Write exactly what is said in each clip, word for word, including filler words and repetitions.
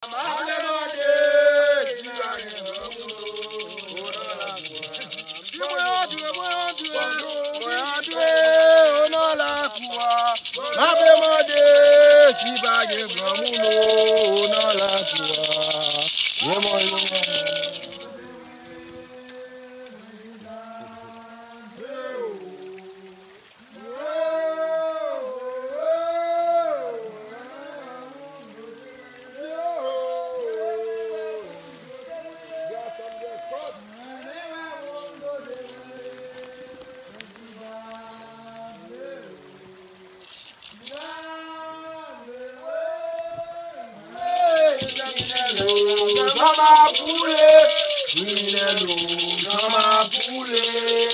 M ap demande si pa gen granmoun o nan lakou a. Si mwen antre, mwen antre, mwen antre o nan lakou a. M ap demande si pa gen granmoun o nan lakou a. Ye mwen, ye mwen. Kriminèl o, zam ap boule. Kriminèl o, zam ap boule.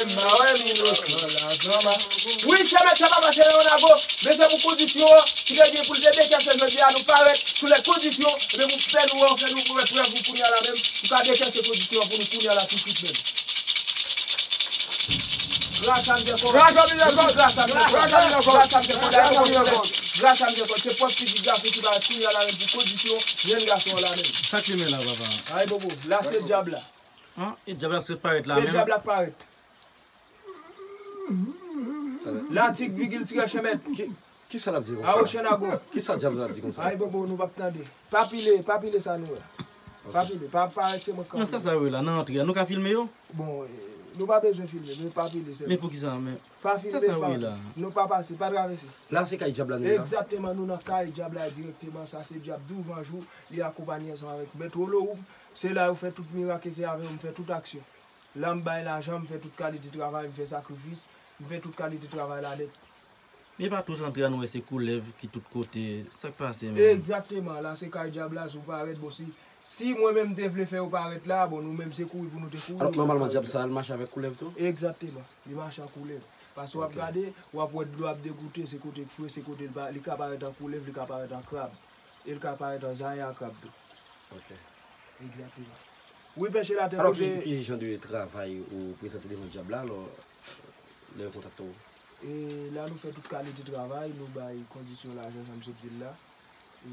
M pa wè m inosan la, zam ap. Wi, chè mèt, chè papa, chè Leonago, men se pou kondisyon an ki te gen pou l te dekèse jodi a, nou parèt sou lè kondisyon, men pou fè nou wè, fè nou wè prèv ou kounye a la menm, nou ka dekèse kondisyon an pou nou kounye a la tousuit menm. Gras a Mizèkò. Gras a Mizèkò. Gras a Mizèkò. Gras a Mizèkò. Gras a Mizèkò. Gras a Mizèkò. Se pwòp figi gason ki parèt kounye a la menm pou kondisyon jèn gason an la menm. Sa k limen la, papa? Ay, bobo, la se dyab la. An, e dyab la sot parèt la menm? Se dyab la k parèt. Latik, vigil, tirè chèmèt. Ki, ki sa l ap di konsa? Awo, chènago. Ki sa dyab la ap di konsa? Ay, bobo, nou p ap tande. Pa pile, pa pile sa nou wè. Pa pile, pa parèt se mwen k... Nan sa sa yo ye la, nan antre a, nou ka filme yo? Bon, eh, nou pa bezwen filme, men pa pile sèlman. Men poukisa, men... Pa filme, sa sa yo ye la? Non, pa pase, pa travèse. La se kay dyab la nou ye la? Egzakteman, nou nan kay dyab la dirèkteman. Sa se dyab douvan jou, li akonpanye ansanm avèk mèt Wolowoum. Se la yo fè tout mirak e se avè yo m fè tout aksyon. La m bay lajan, m fè tout kalite travay, m fè sakrifis, m fè tout kalite travay la nèt. Men pa tout antre a nou wè se koulèv ki tout kote, sa k pase menm? Egzakteman, la se kay dyab la, si w parèt, bon, si, si mwen menm m te vle fè yo parèt la, bon, nou menm se kouri pou nou te kouri. Alò, nòmalman, dyab sa a, l mache avèk koulèv tou? Egzakteman, li mache ak koulèv. Paske w ap gade, w ap wè dlo ap degoute, se kote k fre, se kote l pa, li ka parèt an koulèv, li ka parèt an krab. E l ka parèt an zaya krab tou. Ok. Egzakteman. Wi, pèche latè. Alò, ki, ki jan de travay ou prezante devan dyab la, alò, lè yo kontakte w? E la, nou fè tout kalite travay, nou bay kondisyon lajan, jan m sot di l la. E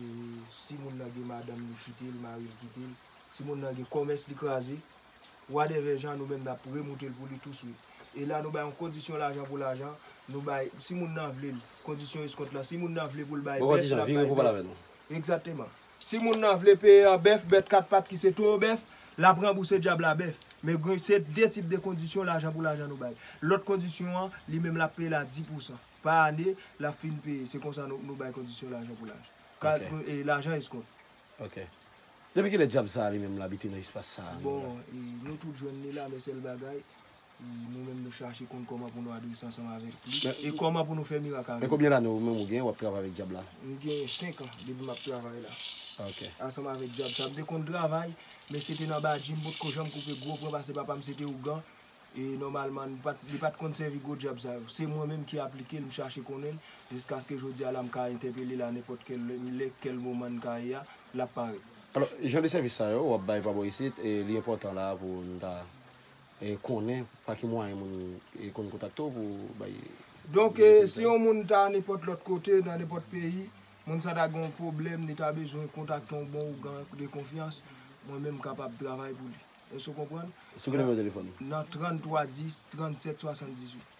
si moun nan gen madanm, li kite l, mari l kite l. Si moun nan gen kòmès, li kraze. Whatever jan, nou menm n ap remoute l pou li touswit. E la nou bay yon kondisyon lajan pou lajan, nou bay, si moun nan vle l, kondisyon eskont lan, si moun nan vle pou l bay bèf, l ap bay bèf. Egzakteman. Si moun nan vle peye an bèf, bèt kat pat ki se towo bèf, l ap ranbouse dyab la bèf. Men gen se de tip de kondisyon lajan pou lajan nou bay. Lòt kondisyon an, li menm l ap peye l a dis pousan. Pa ane, l ap fin peye. Se konsa nou, nou bay kondisyon lajan pou lajan. Ka, e, lajan eskont. Ok. Depi kilè dyab sa a li menm l abite nan espas sa a? Bon, e, nou tout jwenn li la, men sèl bagay, e, nou menm nou chache konn kòman pou nou adrese ansanm avèk li e kòman pou nou fè mirak avè l. Men konbyen lane ou menm ou gen w ap travay avèk dyab la? M gen senk an depi m ap travay la. Ok. Ansanm avèk dyab sa. M te konn travay, men se te nan badji, m potko janm koupe gwo pwen paske papa m se te ougan. E nòmalman, li pa t, li pa t konn sèvi gwo dyab sa yo. Se mwen menm ki aplike l, m chache konnen l, jiskaske jodi a la, m ka entèpele l a nenpòt kèl lè, kèl moman n ka ye a, l ap parèt. Alò, jan de sèvis sa yo w ap bay pa bò isit, e li enpòtan la pou n ta, e, konnen pa ki mwayen moun, e, konn kontakte w pou bay sèvis sa yo. Donk, e, si yon moun ta nenpòt lòt kote, nan nenpòt peyi, moun sa ta gen yon pwoblèm, li ta bezwen kontakte yon bon ougan de konfyans, mwen menm m kapab travay pou li. Èske w konprann? Sou ki nimewo telefòn? Nan tranntwa dis, trannsèt swasanndizuit.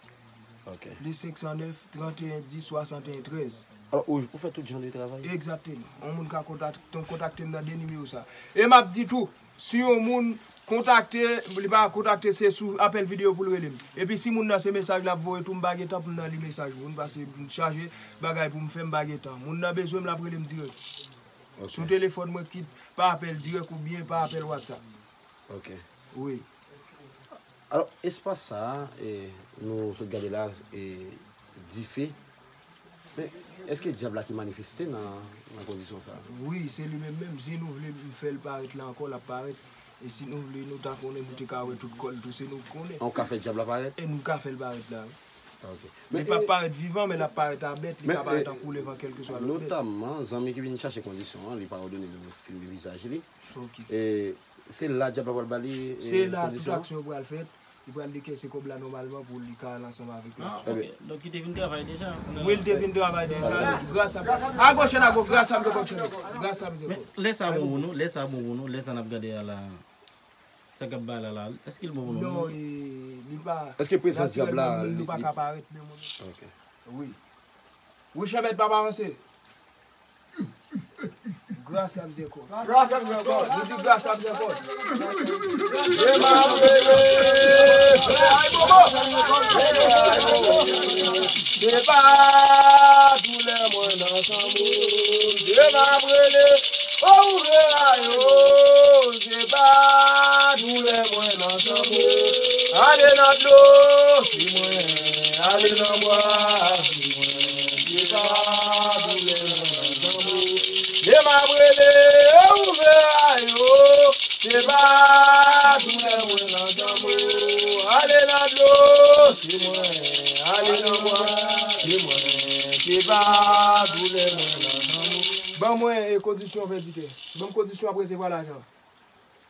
Ok. Plis senk san nèf, tranteyen dis, swasanteyen trèz. Alò, ou, ou fè tout jan de travay? Egzakteman. Yon moun ka kontak-, kontakte m nan de nimewo sa. E m ap di tou, si yon moun kontakte, li pa kontakte, se sou apèl videyo pou l rele m. Epi si moun nan se mesaj l ap voye tou, m pa gen tan pou m nan li mesaj moun, paske m chaje bagay pou m fè, m pa gen tan. Moun nan bezwen m, l ap rele m dirèk. Ok. Sou telefòn mwen, kit pa apèl dirèk oubyen pa apèl WhatsApp. Ok. Wi. Alò, espas sa a, e, nou sot gade la, e, dife. Men, èske dyab la ki manifeste nan, nan kondisyon sa a? Wi, se li menm menm. Si nou vle m fè l parèt la ankò, l ap parèt. E si nou vle, nou ta konnen, nou te ka wè tout kò l tou, se nou k konnen. An, ou ka fè dyab la parèt? E nou ka fè l parèt la, wi. Ah, ok. Li p ap parèt vivan, men l ap parèt an bèt, li ka parèt an koulèv, an kèlkeswa lòt bèt. Notamman, zanmi ki vin chache kondisyon an, li pa òdone nou filme vizaj li. Ok. E se la dyab la pral ba li, e, kondisyon an? Se la tout aksyon yo pral fèt. Li pral dekèse kòb la nòmalman pou li ka al ansanm avèk yo. Ah, ok. Donk, li te vin travay deja? Wi, li te vin travay deja. Gras a, a gòch, a gòch, gras a Mzekòt. Gras a Mzekòt. Men, lè sa bon pou nou, lè sa bon pou nou, lè sa n ap gade a la, sa k ap bay la la, èske l bon pou nou? Non, e, li pa. Èske prezans dyab la, natirèlman, li, nou pa ka parèt menm. Ok. Wi. Wi, chèmèt, pa avanse. Gras a Mzekòt. Gras a Mzekòt. Nou di gras a Mzekòt. E m ap rele. Ay, bobo. Se pa doulè mwen nan zanmi. E m ap rele. O, ouvè a yo. Se pa doulè mwen nan zanmi. Ale nan dlo, si mwen. Ale nan bwa, si mwen. Se pa doulè mwen nan zanmi. E m ap rele, ouvè a yo. Se pa doulè mwen nan zanmi. Ale nan dlo, si mwen. Ale nan bwa, si mwen. Se pa doulè mwen nan zanmi. Ban mwen, e, kondisyon vèditè. Ban m kondisyon ap resevwa lajan.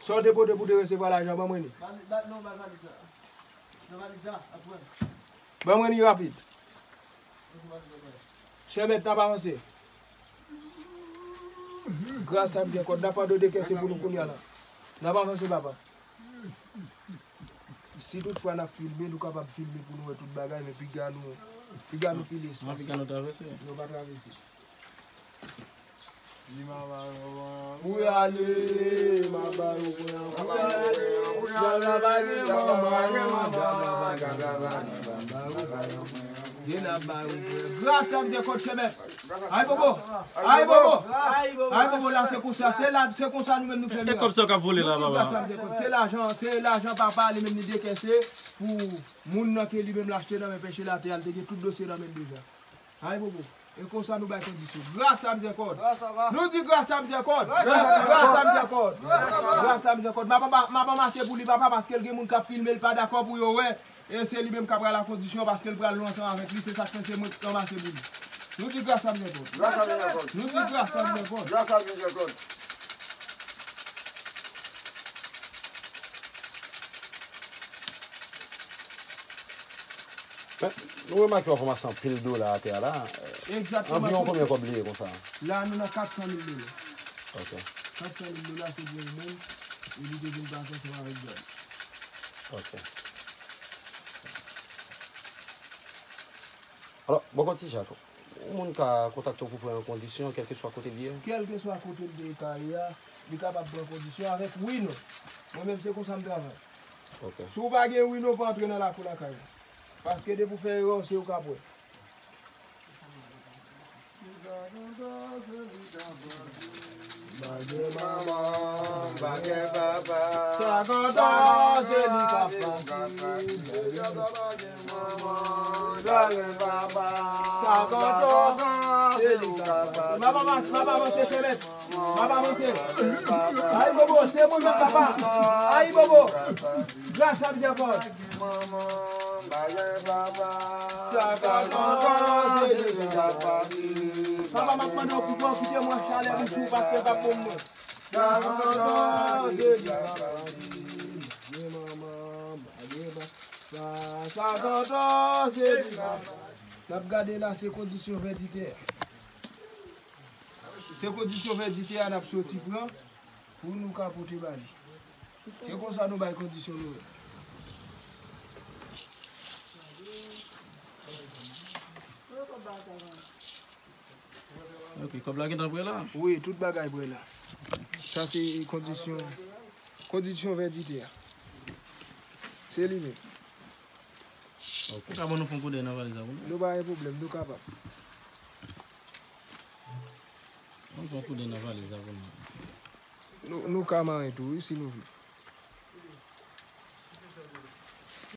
Sa w te pote pou te resevwa lajan, ban mwen li. Valiz la, non, ba valiz la. Nan valiz la, aprann. Ban mwen li rapid. Chèmèt, n ap avanse. Gras a Mzekòt, n ap pran de dekèse pou nou kounye a la. N ap avanse, papa. Si toutfwa n ap filme, nou kapab filme pou nou wè tout bagay, men piga nou, piga nou pile espri. Maske nou travèse? Nou pa travèse. Pou y ale, m ap ba yo pwen. Pou y ale, pou y ale. Pou y ale, pa gen manman, pa gen manman, pa gen manman. Gen ap ba yo pwen. Gras a Mzekòt, chèmèt. Ay, bobo. Ay, bobo. Ay, bobo, la se konsa. Se la, se konsa nou menm nou fè mirak. E kòb sa k ap vole la, papa? Gras a Mzekòt. Se lajan, se lajan papa li menm li dekèse pou moun nan ke li menm l achte nan men pèche latè a, li te gen tout dosye nan men l deja. Ay, bobo. E konsa nou bay kondisyon. Gras a Mzekòt. Nou di gras a Mzekòt. Gras a Mzekòt. Gras a Mzekòt. M ap, m ap, m ap anmase pou li, papa, paske l gen moun k ap filme, l pa dakò pou yo wè. E se li menm k ap pral a kondisyon, paske l pral lwen ansanm avèk li. Se sa k fè se mwen k anmase pou li. Nou di gras a Mzekòt. Gras a Mzekòt. Nou di gras a Mzekòt. Gras a Mzekòt. Men, nou remake w ap ranmase anpil dola atè a la. Egzakteman. Anviwon konbyen kòb li ye konsa? La, nou nan kat san mil dola. Ok. Kat san mil dola, se byen li menm, e li te vin pase ansanm avèk djòb. Ok. Alò, bò kote Jacques, yon moun ka kontakte w pou pran yon kondisyon, kèlkeswa kote l ye? Kèlkeswa kote l te ka ye a, li kapab pran kondisyon avèk wi non. Mwen menm, se konsa m travay. Ok. Si w pa gen wi non, pa antre nan lakou lakay ou. Paske depi w fè erè, se yo k ap wè. Pa gen manman, pa gen papa. Sa kontan, se li k ap pase. Sa kontan, se li k ap pase. M ap avanse, m ap avanse, chèmèt. M ap avanse. Ay, bobo, se mwen menm, papa. Ay, bobo. Gras a Mzekòt. Sa kontan, se li k ap pase. Papa, m ap mande w pou fè w kite mwen chalè m sou paske l p ap bon mwen. Sa kontan, se li k ap pase. Sa kontan, se li k ap pase. N ap gade la, se kondisyon vèditè. Se kondisyon vèditè a n ap soti pran pou nou ka pote ba li. E konsa nou bay kondisyon nou yo. Ok, kòb la gentan prè la? Wi, tout bagay prè la. Sa se kondisyon, kondisyon vèditè a. Se li menm. Ok. Ou ka ban nou fè yon koudèy nan valiz la pou nou? Nou pa gen pwoblèm, nou kapab. Ban nou fè yon koudèy nan valiz la pou nou. Nou, nou ka manyen tou, wi, si nou vle.